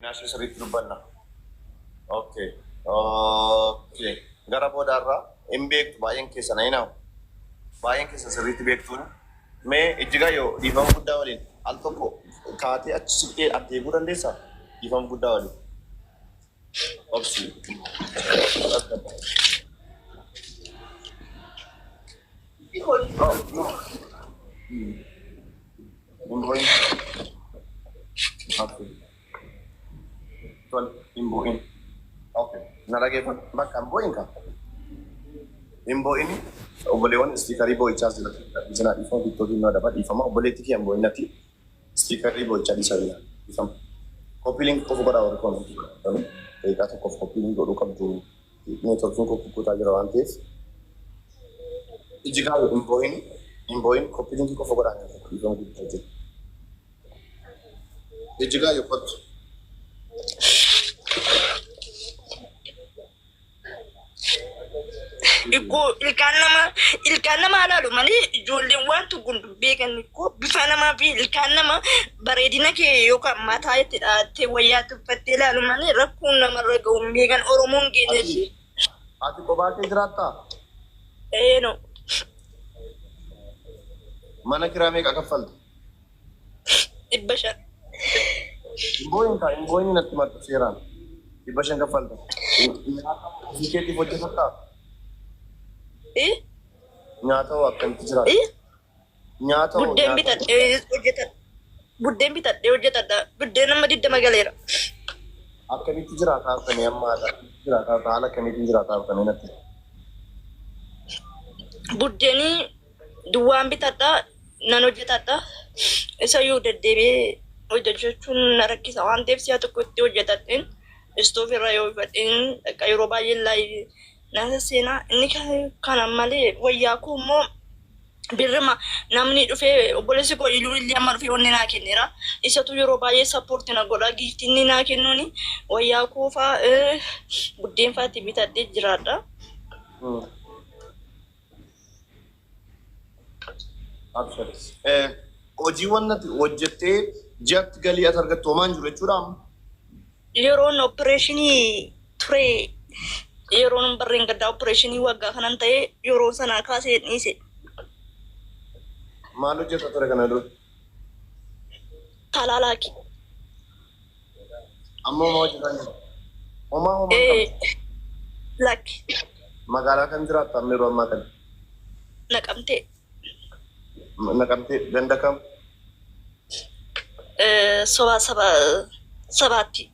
Seenaa ishee sirriitti dubbanna. Okay. Okay. Gara boodaarraa hin beektu baay'een keessan ayinaa. Baay'een keessan sirriitti beektuun. Mee Ijjigaayyoo dhiifama guddaa waliin al tokko kaatee achi siqxee addeebuu dandeessaa? Dhiifama guddaa waliin. Obsi. Hin boo'in. Okay. Tole, hin boo'in. Okay. Na dhageeffadhu. Bakka hin boo'in ka. Hin boo'in. Obboleewwan istiikarii boo'ichaas jira. Isinaa dhiifama tiktookiin nu adaba dhiifama. Obboleetti kiyya hin boo'in natti. Istiikarii boo'ichaa dhiisaa jira. Dhiifama. Koppii link qofa godhaa warri koomentii godhatan. Daqiiqaa tokkoof koppii link godhuu qabdu. Neetworkiin koo kukkutaa jira waan ta'eef. Iji kaayu hin boo'in. Hin boo'in koppii linkii qofa godhaa dhiifama guddaa jira. Ijjigaayyoo kottu. Ikkoo ilkaan nama ilkaan nama alaalu malee ijoolleen waan tokko hin beekan ikkoo bifa namaa fi ilkaan nama bareedina kee yookaan mataa itti dhaattee wayyaa tuffattee ilaalu malee rakkoon namarra ga'u hin beekan Oromoon keenya Ati ati kophaa kee jiraattaa? Eeno. Mana kiraa meeqa kaffalta? 500. Hin boo'in kaa hin boo'in natti maddu seeraan. 500 kaffalta. Nyaata ofii keetiif hojjetattaa? Eh? Nyaata hoo akkamitti jiraata? Eh? Nyaata hoo Buddeen nyaata bitadhee hojjetadha. Buddeen bitadhee hojjetadha. Buddeen amma 20 galeera. Akkamitti jiraataa turtanii amma haala akkamitti jiraataa haala akkamiitiin jiraataa turtanii natti. Buddeenii duwwaan bitadha nan hojjetadha. Isayyuu deddeebi'ee hojjechuun na rakkisa waan ta'eef si'a tokko itti hojjetadheen istoofii irra yoo ifadheen dhaqa yeroo baay'ee laayi na seenaa inni kana malee wayyaa koo immoo birrima namni dhufee obboleessi koo iluu illee amma dhufee wanni naa kenneera. Isatu yeroo baay'ee sappoorti na godha. Giiftii inni naa kennuuni wayyaa koo faa buddeen faa itti bitadhee jiraadha. Abshir. Hojiiwwan ati hojjettee ji'atti galii ati argattu homaa hin jiru jechuudha amma? Yeroon opereeshinii ture yeroon barreen gaddaa opereeshinii waggaa kanan ta'e yeroo sanaa kaasee dhiise. Maal hojjeta ture kana dura? Talaalaaki. Amma homaa hojjetaa hin jiru. Homaa homaa hin Ee qabdu. lakki. Magaalaa kam jiraatta amma yeroo ammaa kana? Naqamtee. Naqamtee ganda kam? Sobaa saba sabaatti.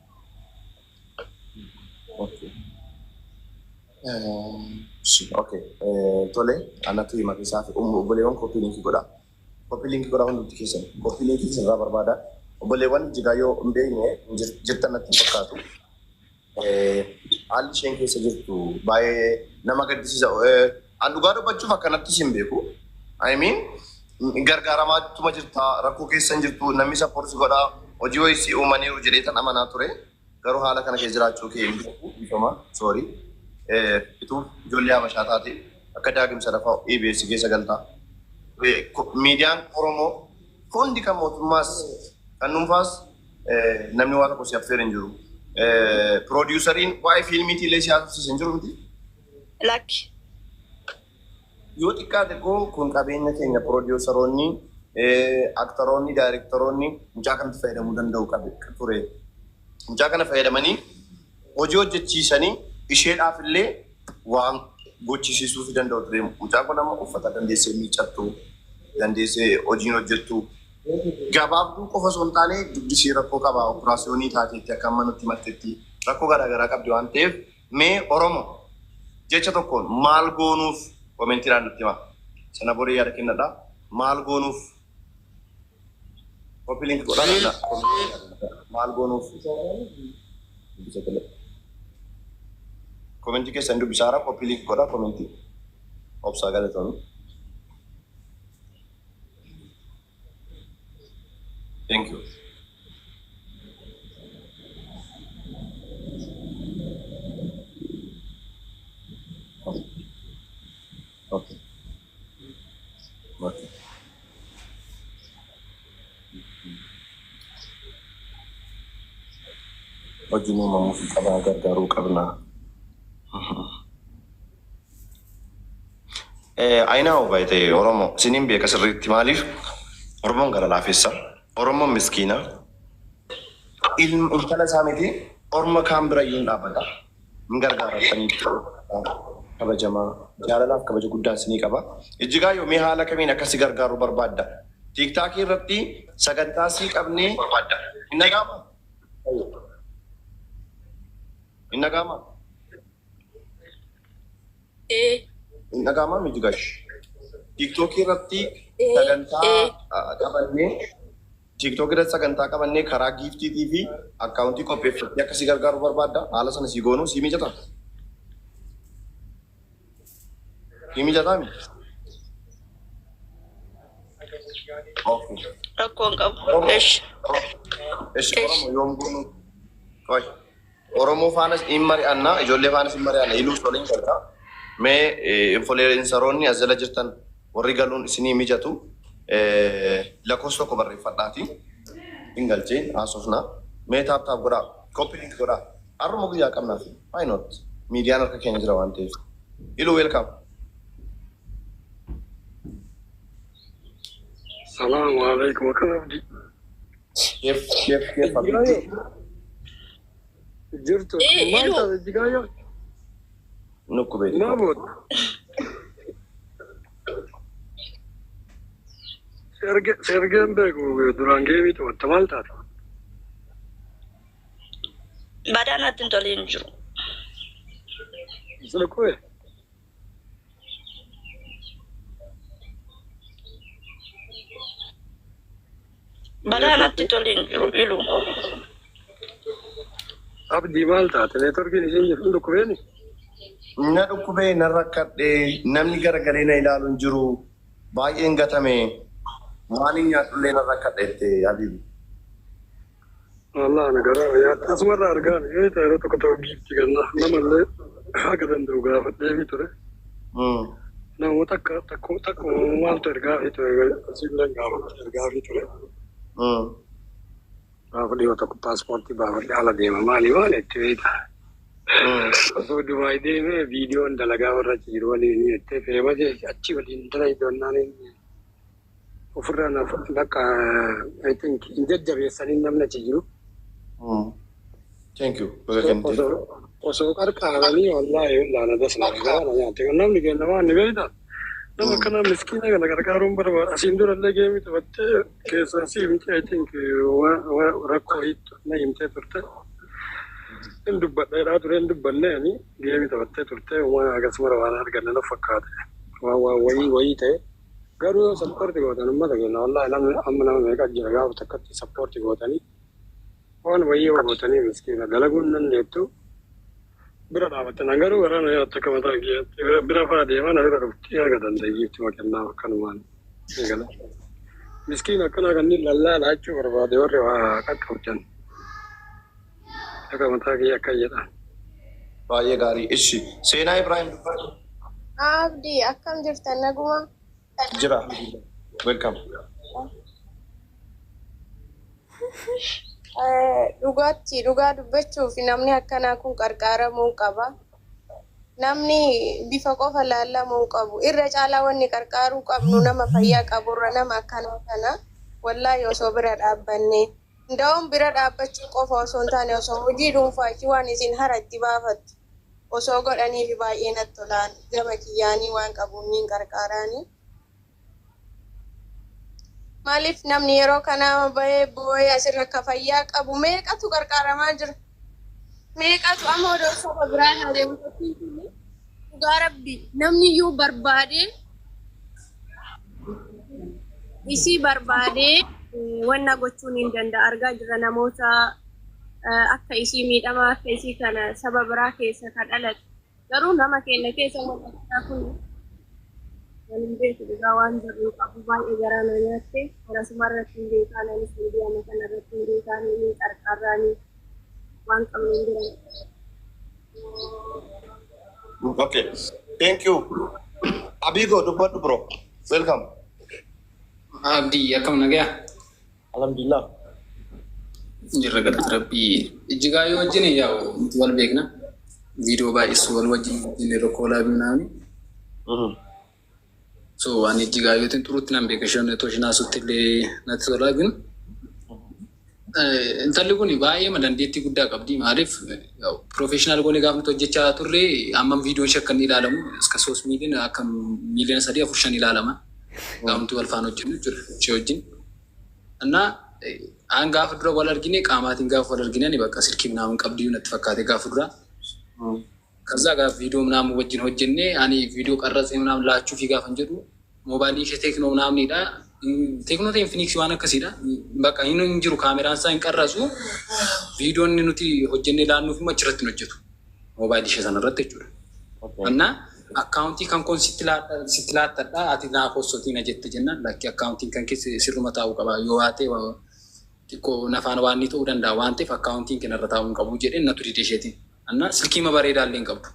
Okay. Okay. Tole, anatu hima keessaa fi obboleewwan koppii linkii godha. Koppii linkii godha hundumti keessan. Koppii linkii isinirraa barbaada. Obboleewwan Ijjigaayyoo hin beekne jirtan natti hin fakkaatu. Haalli isheen keessa jirtu baay'ee nama gaddisiisa. An dhugaa dubbachuuf akkanattis hin beeku. I mean gargaaramaatuma jirta rakkoo keessa hin jirtu namni support si godha hojii wayii si uumaniiru jedhee tan amanaa ture. Garuu haala kana keessa jiraachuu kee hin beeku dhiifama sorry. Ituu ijoollee Habashaa taate akka daagim sadaffaa EBS keessa galta. Miidiyaan Oromoo hundi kan mootummaas kan dhuunfaas namni waa tokko si affeere hin jiru. Piroodiyusariin waa'ee fiilmiitii illee si haasofsiise hin jiru miti. Lakki. Yoo xiqqaate koo kun qabeenya keenya piroodiyusaroonni, aktaroonni, daayirektaroonni mucaa kanatti fayyadamuu danda'u qabe ture. Mucaa kana fayyadamanii hojii hojjechiisanii isheedhaaf illee waan gochisiisuufi danda'u ture. Mucaan kun amma uffata dandeessee miiccattu, dandeessee hojiin hojjettu. Gabaabduu qofa osoo hin taane dugdi ishee rakkoo qaba. Opiraasiyoonii taateetti akka amma nutti himattetti rakkoo garaa garaa qabdi waan ta'eef mee Oromo jecha tokkoon maal goonuuf koomentiidhaan nutti himaa. Sana booda yaada kennadhaa. Maal goonuuf Copy link godhaa na maal goonuuf dubbisa tole. Komentii keessan dubbisaara copy link godhaa komentii obsaa galatoomii. Thank you. Okay. Okay. Hojiin uumamuuf qabaa gargaaruu qabna. Ayinaa baay'ee Oromoo isiniin beeka sirriitti. Maaliif Oromoon gara laafessa, Oromoon miskiina, ilma intala isaa miti orma kaan bira iyyuu hin dhaabbata. Hin gargaaratanii kabajamaa jaalalaaf kabaja guddaa isinii qaba. Ijjigaa yoomii haala kamiin akkasi gargaaru barbaadda? TikTokii irratti sagantaa sii qabnee barbaadda. Hin dhaga'amaa? Hin dhaga'amaa? Ee. Hin dhaga'amaa Ijjigaa? TikTokii irratti Ee. sagantaa Ee. qabannee, TikTok irratti sagantaa qabannee karaa giftiitii fi accountii qopheeffattee akkasii gargaaruu barbaadda. Haala sana sii goonuu sii mijataa? Sii mijataa mi? Okay. Rakkoo hin qabu. Oromoo. Esh. Esh. Esh. Oromoo yoom goonu? Qoy. Oromoo faanas hin mari'anna, ijoollee faanas hin mari'anna, iluu soliin galta. Mee influenceroonni as jala jirtan warri galuun isinii mijatu lakkoofsa tokko barreeffadhaati. Hin galcheen haasofna. Mee tap tap godhaa. Copy link godhaa. Har'uma guyyaa qabnaaf. Why not? Miidiyaan harka keenya jira waan ta'eef. Iluu, welcome. Salaamu alaikum, akkam Abdi? Keef keef keef. Ijjigaayyoo jirtu? Ee. Maal Iluu. taate, Ijjigaayyoo? Nukku beeku. Maa booda? Sergeen beeku duraan geemii taphatta, maal taate? Badaa natti hin tolee hin jiru. Sila kuwe? Badaa natti tolee hin jiru, Iluu. Abdii, maal taate? Networkiin isheen jirtu dhukkubeeni? Na dhukkubee, na rakkadhee, namni garagalee na ilaalu hin jiru. Baay'een gatame. Waan hin nyaadhullee na rakkadhe jette, Habibi. Wallah ana garaa yaadda asumarraa argaan yoo ta'e yeroo tokko tokko giiftii kenna namallee haga danda'u gaafadheefi ture. Namoota akka takko takko maaltu ergaafii ture, asiillee gaafadhe ergaafii ture. Gaafa dhiyoo tokko paaspoortii baafadhe ala deema, maali maali itti beekta. Osoo Dubaay deemee viidiyoon dalagaa warra achi jiru waliin jettee feemasee achi waliin dalaydonnaan ofirraa na bakka, I think, hin jajjabeessanii namni achi jiru. Thank you. Baga kennite. Osoo qarqaaranii wallaahi laana dasna garaa na nyaate. Namni kenna waan ni beekta. Nama akkana miskiina kana gargaaruun barbaada. Asiin dura illee geemii taphattee keessaa si himte, I think, rakkoo hiittu na himtee turte. Hin dubbadheedhaa ture, hin dubbanne. Ani geemii taphattee turte waan akkasuma waan arganne na fakkaate. Waan wayii wayii ta'e. Garuu yoo support gootan uummata keenya, wallaahi namni amma nama meeqa jira, gaafa takkatti support gootanii waan wayii yoo gootanii miskiina dalaguun dandeettu bira dhaabattan. Garuu garaa na nyaata akka mataa kiyyaatti bira faa deemaa na bira dhufti haga danda'e kennaa akkanumaan eegala. Miskiina akkanaa kanneen lallaalaa jechuu barbaade warri waa qaqqabdan. Akka mataa kiyya akka jedha. Baay'ee gaarii. Ishi. Seenaa Ibrahim, dubbadhu. Abdii, akkam jirtan, naguma? Jira. Welcome. Dhugaatti dhugaa dubbachuuf namni akkanaa kun qarqaaramuu qaba. Namni bifa qofa laallamuu qabu. Irra caalaa wanni qarqaaruu qabnu nama fayyaa qaburra nama akkanaa kana wallaahi osoo bira dhaabbanne. Nda'uun bira dhaabbachuu qofa osoo hin taane, osoo hojii dhuunfaa ishii waan isin hara itti baafattu osoo godhaniifi baay'ee natti tolaan, gama kiyyaanii waan qabuun niin qarqaaraanii. Maaliif namni yeroo kana bahee boo'ee asirra akka fayyaa qabu meeqatu qarqaaramaa jira? Meeqatu amma odoo saba biraa irraa deemu fakkiin kun, dhugaa rabbi namni iyyuu barbaadee isii barbaadee wanna gochuun hin danda'a. Argaa jirra namoota akka isii miidhamaa akka isii kana saba biraa keessa kan dhalate. Garuu nama keenya keessa wanna akkanaa kun waan hin beeku, dhugaa waan jirru qabu baay'ee garaa na nyaatte. Akkasuma irratti hin beekaan, anis miidiyaa kana irratti hin beekaan, ni qarqarraanii waan qabnu hin jiran. Okay. Thank you. Abigo, dubbadhu bro. Welcome. Abdii, akkam, nagaa? Alhamdulillah. Jirra galata Rabbii. Ijjigaayyoo wajjin yaa'u nuti wal beekna. Viidiyoo baay'isu wal wajjin hojjenne koolaa binaani. So ani Ijjigaayyootiin xurutti nan beeka, isheen otoo isheen haasofte illee natti tolaa ግን intalli kun baay'ee dandeettii guddaa qabdi. Maaliif, professional goonee gaafa nuti hojjechaa turre hammam viidiyoon ishee akka inni ilaalamu iska 3 miiliyoona akka miiliyoona 3, 4, 5 ilaalama. Gaafa nuti wal faana hojjennu jechuudha ishee wajjin. እና an gaafa dura wal argine, qaamaatiin gaafa wal argine, ani bakka silkii ምናምን qabdi natti fakkaate gaafa dura. ከዛ ጋር ቪዲዮ ምናምን wajjin hojjenne, ani viidiyoo qarratsee ምናምን laachuufi gaafan jedhu moobaayilii ishee Tecno ምናምንidha. Tecno ta'e Infinix waan akkasiidha. Bakka inni hin jiru, kaameraan isaa hin qarratsu. Viidiyoon nuti hojjennee laannuuf immoo achirratti hin hojjetu. Moobaayilii ishee sanarratti jechuudha. እና akkaawuntii kan koon sitti laattadha, ati naa kossotii na jette jennaan, lakki, akkaawuntiin kan keessa sirruma taa'uu qaba, yoo haatee xiqqoo nafaan waan inni ta'uu danda'a waan ta'eef akkaawuntiin kanarra taa'uu hin qabu jedheen natu dide isheetiin. እና silkiima bareedaa illee hin qabdu.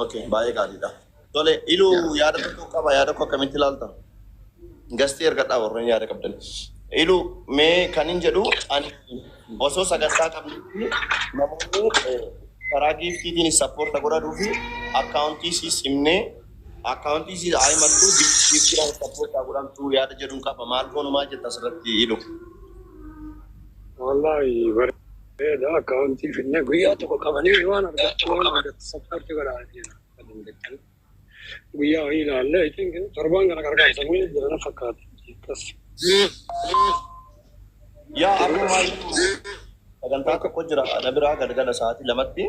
Okay, baay'ee gaariidha. Tole, iluu yaada tokko qaba, yaada koo akkamitti ilaalta? Gastii ergadhaa warreen yaada qabdan. Iluu, mee kan hin jedhu, ani osoo sagantaa qabnutti namoonni karaa giiftiitiin support godhadhuu fi akkaawuntii siis himnee akkaawuntii siis himattu, giiftiidhaan support godhamtu yaada jedhuun qaba. Maal goonu, maal jetta asirratti, ilu? Wallahi bareeda, akkaawuntii finnee guyyaa tokko qabanii waan argattu support godhaa jira. Guyyaa wayii ilaallee, I think torbaan kana qarqaarsamuu jira na fakkaata. Akkas. Yaa ammumaa sagantaa tokko jira na biraa galgala sa'aatii 2tti.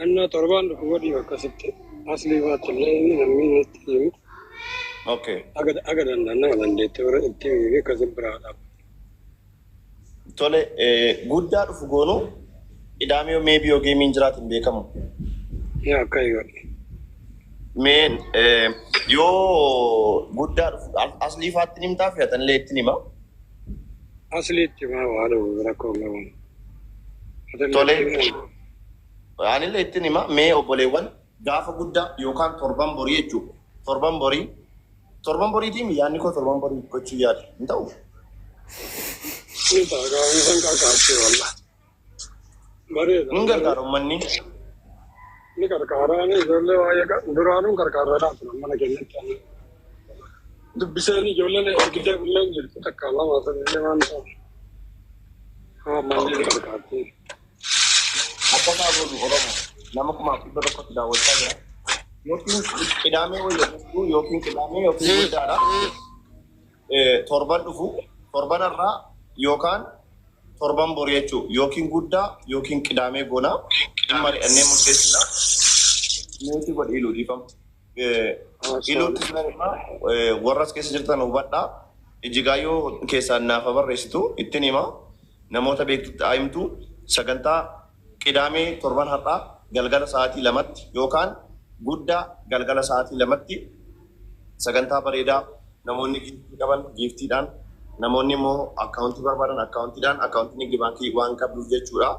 Innaa torbaan dhufu godhii akkasitti aslii baatti illee inni namni natti himu. Aga danda'an nama dandeettee bira itti himee akkasi biraa dhaabbata. Tole, guddaa dhufu goonu, idaamee maybe yoo geemiin jiraatu hin beekamu. Yaa, akka godhi. Mee yoo guddaa dhufu aslii faatti himtaa, fe'atanillee itti hima. Asliitti maa waa dhufu rakkoo hin qabu. Tole. Anillee ittiin hima. Mee obboleewwan, gaafa guddaa yookaan torban borii jechuudha. Torban borii. Torban boriitiin yaadni koo torban borii gochuu yaada. Hin ta'u. Ni ta'a, gaafni san qarqaartee wallah. Bareeda. Hin gargaara uummanni. Ni qarqaaraan ijoollee baay'ee duraanuu qarqaarraa turan mana keenyatti. Dubbiseen ijoolleen ergitee illee jirtu, takka lama sadii illee waan ta'u. Haa, maallee qarqaartee. Akka isaa godhu. Oromoo nama 1,100tti daawwachaa jira. Yookiin qidaamee wayya yookiin qidaamee yookiin guddaadha. Torban dhufu, torban irraa yookaan torban borii jechuudha. Yookiin guddaa yookiin qidaamee goona. Dhimma mari'annee murteessina. Meetii godhi, iluu dhiifama. Iluutti warra as keessa jirtan hubadhaa. Ijjigaayyoo keessaan naafa barreessitu ittiin hima. Namoota beektutti haa himtu. Sagantaa qidaamee torban har'aa galgala sa'aatii 2tti yookaan guddaa galgala sa'aatii 2tti sagantaa bareedaa, namoonni giiftii qaban giiftiidhaan, namoonni immoo akkaawuntii barbaadan akkaawuntiidhaan, akkaawuntii nigdi baankii waan qabduuf jechuudha.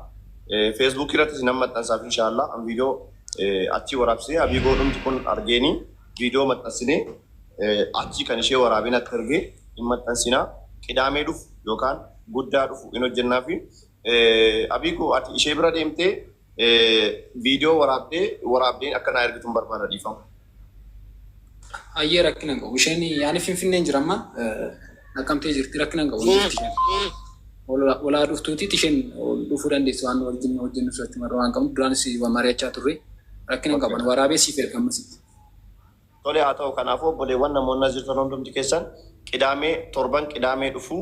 Feesbuukii irrattis nan maxxansaaf inshaallah. An viidiyoo achii waraabsee abii godhumti kun argeeni viidiyoo maxxansinee achii kan ishee waraabeen akka argee hin maxxansinaa. Qidaamee dhufu yookaan guddaa dhufu hin hojjennaa fi abii koo, ati ishee bira deemtee viidiyoo waraabdee waraabdeen akka naa ergitu hin barbaada, dhiifama. Hayyee, rakkina hin qabu. Isheen yaani Finfinneen jira amma, Naqamtee jirti, rakkina hin qabu. Jirti isheen. Olaa dhuftuuti isheen ol dhufuu dandeessu, waan wajjin hojjennu sochii waan qabnu duraanis mari'achaa turre, rakkina hin qaban, waraabee siif erga ammasitti. Tole, haa ta'u. Kanaafuu obboleewwan, namoonni as jirtan hundumti keessan qidaamee, torban qidaamee dhufu,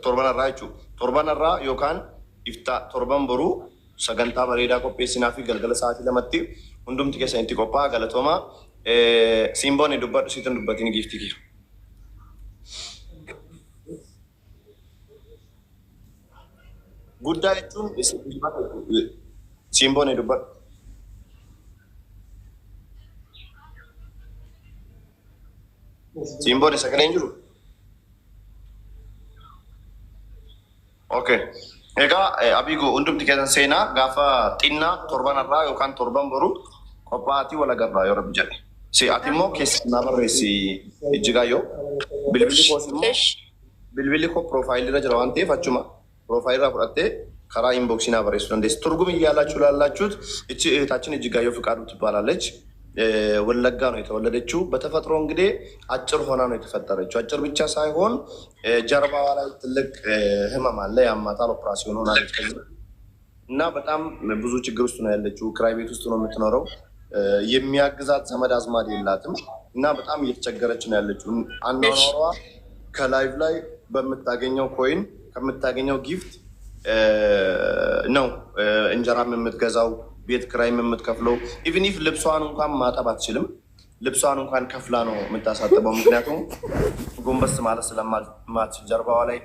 torban irraa jechuudha. Torban irraa yookaan iftaa torban boruu sagantaa bareedaa qopheessinaa fi galgala sa'aatii 2tti hundumti keessan itti qophaa'a, galatoomaa. Simboon dubbadhu, siitan dubbatiin, giiftii kiyya. Guddaa jechuun simboon dubbadhu. Simboon sagalee hin jiru? Okay. Egaa Abigo, hundumti keessan seenaa gaafa xinnaa torban irraa yookaan torban boru qophaa'atii wal agarraa yoo Rabbi jedhe. Si ati immoo keessa naa barreessi, Ijjigaayyoo. Bilbilli koos immoo Eshi. Bilbilli koo profile irra jira waan ta'eef achuma profile irraa fudhattee karaa inbox naa barreessuu dandeessi. ትርጉም እያላችሁ ላላችሁት እቺ እህታችን እጅጋየሁ ፍቃዱ ትባላለች። ወለጋ ነው የተወለደችው። በተፈጥሮ እንግዲህ አጭር ሆና ነው የተፈጠረችው። አጭር ብቻ ሳይሆን ጀርባዋ ላይ ትልቅ ህመም አለ፣ ያማታል። ኦፕራሲዮን ሆናለች ከዚህ እና በጣም ብዙ ችግር ውስጥ ነው ያለችው። ክራይ ቤት ውስጥ ነው የምትኖረው። የሚያግዛት ዘመድ አዝማድ የላትም እና በጣም እየተቸገረች ነው ያለችው። አኗኗሯ ከ live ላይ በምታገኘው coin፣ ከምታገኘው gift ነው እንጀራም የምትገዛው፣ ቤት ክራይም የምትከፍለው። Even if ልብሷን እንኳን ማጠብ አትችልም። ልብሷን እንኳን ከፍላ ነው የምታሳጥበው። ምክንያቱም ጎንበስ ማለት ስለማትችል ጀርባዋ ላይ